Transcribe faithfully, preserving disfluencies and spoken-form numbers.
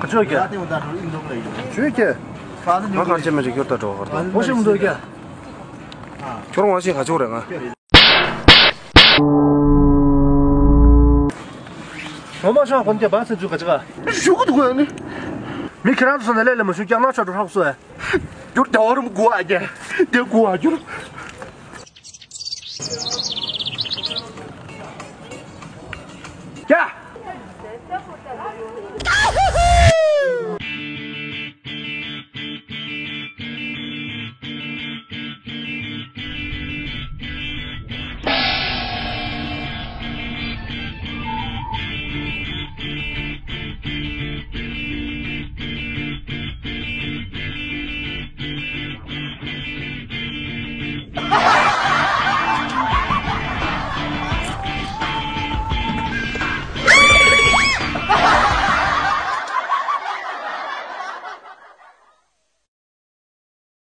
ཆོས་ཀྱི། ཆོས་ཀྱི། ང་གང་བྱེད་མི་བྱེད་ཁྱོད་ལྟ་འགྲོ་བར་དང་། ཨོ་ཤི་མི་འདུག་ཀྱ། ཁྱོད་རང་ང་ཤི་ག་ཆོག་རེད་ང་། ངོ་མ་ཤོག་གོན་ཀྱ་བ་སེ་ཚུགས་ག་ཅི་ག། ཞུ་གི་འདུག་ཨ་ནི། མི་ཁྱེད་རང་ཚོ་ནས་ལས་ལས་མ་ཞུ་ཀྱང་ན་ཆོག་འགྲོ་ཧྲག་སོ་ཨེ། ཡུར་དེ་བ་རུམ་དགུ་ཨ་ཀྱ། དེ་དགུ་ཨ་ཡུར།